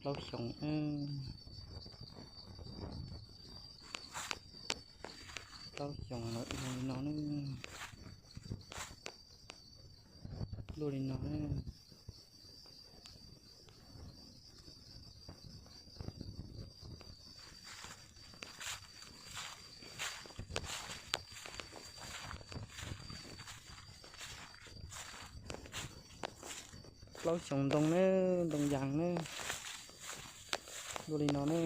Plaub xyoos, plaub xyoos lawm zoo li no ne, luaj li no ne. Plaub xyoos ntoo ne, ntoo yas ne, luaj li no ne.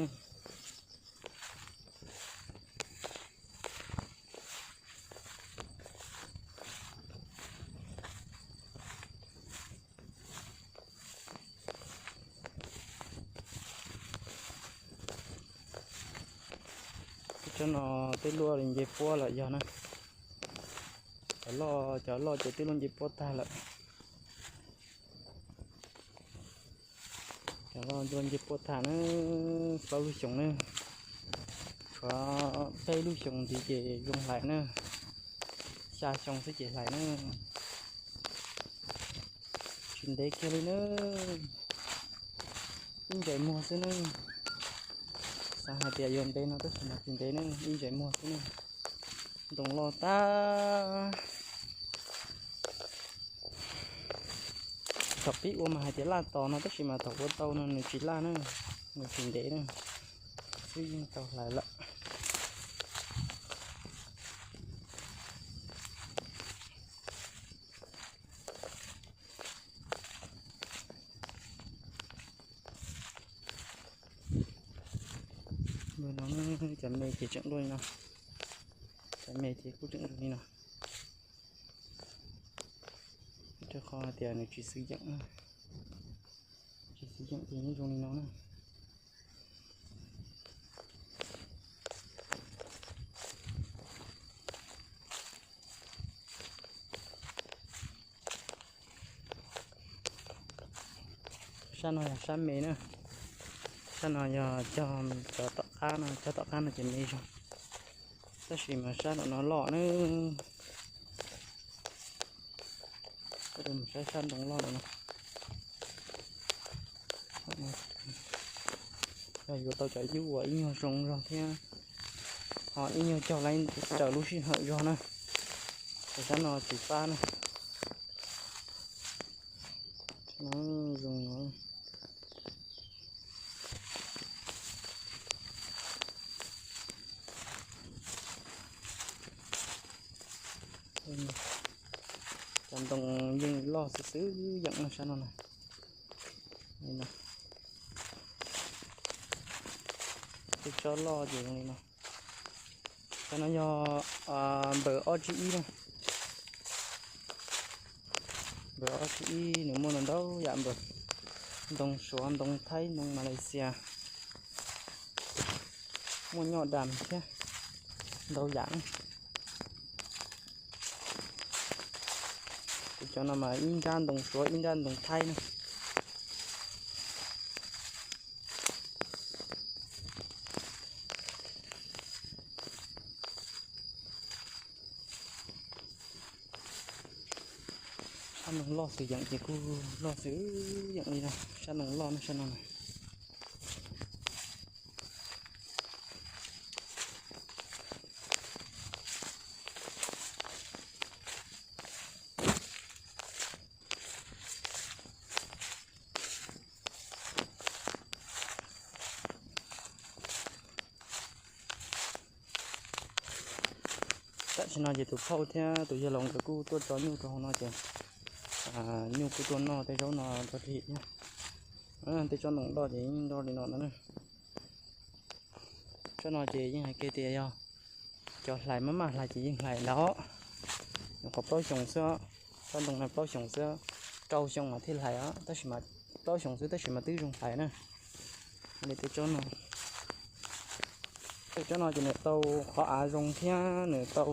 Tsob no twb luaj li nce puab lawm yog na. Cov loj, cov loj ces twb luaj nce puab tag lawm. Cov loj luaj nce puab tag na, plaub lub xyoos na. Tshuav peb lub xyoos ntxiv ces zoo hlais na. Xya xyoo xwb ces hlais na. Tsis ntev kiag li na, ib ntsais muag xwb na. Xav hais tias yuav ntev no tab sis mas tsis ntev na, ib ntsais muag xwb na. Ntoo loj tag. Thaum pib ua mas hais tias laj tos no tab sis mas thaum ua tau no nws tsis laj na, nws tsis ntev na, xwb yeej tau hlais lawm. Cov me ces tseem luaj li no, cov me ces kuj tseem zoo li no. Rau qhov hais tias nws tsis xwm yeem, tsis xwm yeem ces yeej zoo li no na. Sab no yog sab me na, sab no yog cog cov tom qab no, cog tom qab no ces me zoo, tab sis mas sab no loj na. Mus saib sab ntoo loj no, yog yuav tau cov yub uas ib nyuag zoo zog thiab ho ib nyuag cog lawm raws lub sij hawm zog na, ces sab no tsis pab na. Zoo no. Cov ntoo yeej loj xwb xwb yeem no sab no na. Tej tsob loj ces zoo li no. Cov no yog npawm ob tsib ib na. Npawm ob tsib ib nws muaj ntau ntau yam npawm, ntoo Suav, ntoo Thaib, ntoo Malaysia, muaj nyoj dam thiab, ntau yam. Kuv cov no mas ib nrab ntoo Suav ib nrab ntoo Thaib na. Sab ntoo loj xwm yeem ces kuj loj xwm yeem li no, sab ntoo loj no sab no na. Tam sim no ces tus phauj thiab tus yawg laus nkawd kuj tuaj tso nyuj rau hauv no ces nyuj kuj tuaj noj tej zaub no rau tim thiab. Tej tsob ntoo loj ces yeej nroj li no no na. Tsob no ces yeej hais kiag tias yog cov hlais maj maj hlais ces yeej hlais ntau, nyuam qhuav plaub xyoos xwb, tsob ntoo no plaub xyoos xwb, rau xyoo mas thiaj hlais os, tab sis mas plaub xyoos xwb tab sis mas twb zoo hlais na. Li tej tsob no, tej tsob no ces nws tau qhov av zoo thiab nws tau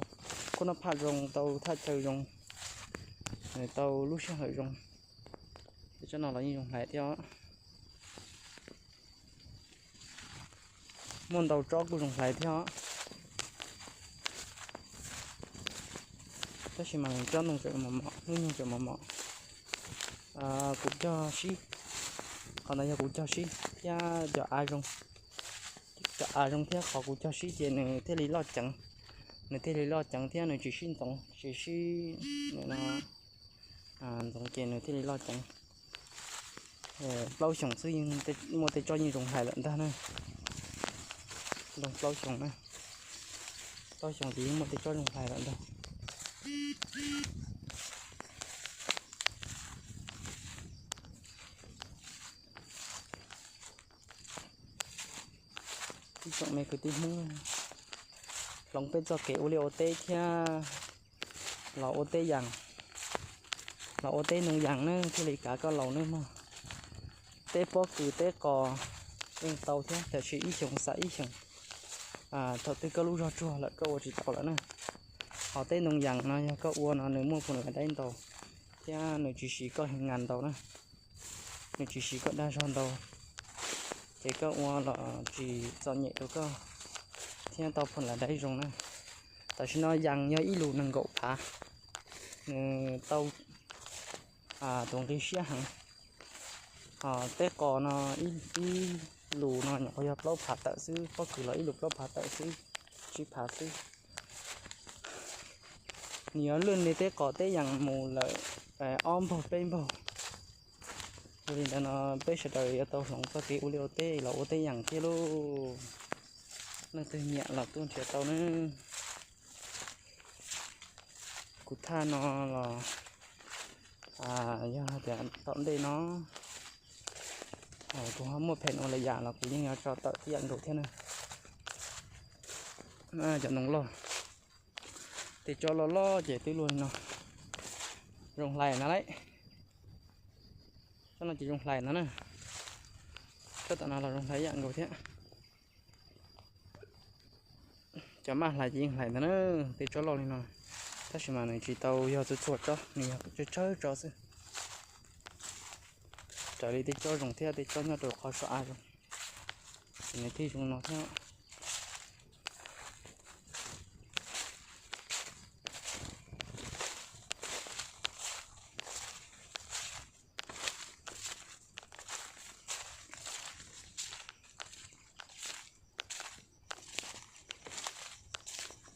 kuj noj phaj zoo, tau thaj chaw zoo, nws tau lub sij hawm zoo. Tej tsob no los yeej zoo hlais thiab. Muaj ntau tsob kuj zoo hlais thiab, tab sis mas tsob ntoo tseem mos mos, lub nyuag tseem mos mos. Kuv cog sib, Qhov ntawd yog kuv cog sib thiab cov av zoo, cov av zoo thiab qhov kuv cog sib ces nws thiaj li loj ceev, nws thiaj li loj ceev thiab nws tsis sib ntxoov, tsis sib ntxoov ces nws thiaj li loj ceev. Plaub xyoos xwb yeej muaj tej tsob yeej zoo hlais lawm ntag na. Nrog plaub xyoos na, plaub xyoos ces yeej muaj tej tsob zoo hlais lawm ntag. Ib tsoom me kwv tij Hmoob, hloov peb txoj kev ua liaj ua teb thiab los ua teb yas, los ua teb noo yas na thiaj li kav koj laus nawb mog. Teb pob kws teb qos yeej tau thiab, tab sis ib xyoos xam ib xyoos. Thaum twg koj lub zog tsuag lawm koj ua tsis tau lawm na. Ho teb noo yas no yog koj ua no nws muaj phum lais daib ntau thiab nws tsis siv koj heev nas ntau na, nws tsis siv koj dag zog ntau, ces koj ua los tsis txom nyem rau koj thiab tau phum lais daib zoo na. Tam sim no yas yog ib lus nees nkaum phav, nws tau tus nqi siab heev. Ho teb qos no ib lus no nyuam qhuav yog plaub phav tawm xwb, pob kws los ib lus plaub phav tawm xwb, tsib phav xwb. Nws yuav lwj li teb qos teb yas mus lawm ob npaug peb npaug. Yog li ntawd no peb sawv daws yuav tau hloov txoj kev ua liaj ua teb los ua teb yas thiab lauj. Leej twg nyiam los tuaj nrhiav tau nawb. Kuv thaj no los yog hais tias tom ntej no kuv ho muaj pheej ua lawm yam los kuv yeej yuav tso tawm tib yam nkaus thiab na. Cov ntoo loj, tej tsob loj loj ces twb luaj li no, zoo hlais no lauj. Tsob no ces zoo hlais no na. Tsob tom no los zoo hlais yam nkaus thiab. Cov maj hlais ces yeej hlais ntag na, tej tsob loj li no. Tab sis mas nws tsis tau yog txhua txhua tsob, nws yog tsawg tsawg tsob xwb. Raws li tej tsob zoo thiab tej tsob nyob rau qhov so av zoo, ces nws thiaj zoo no thiab.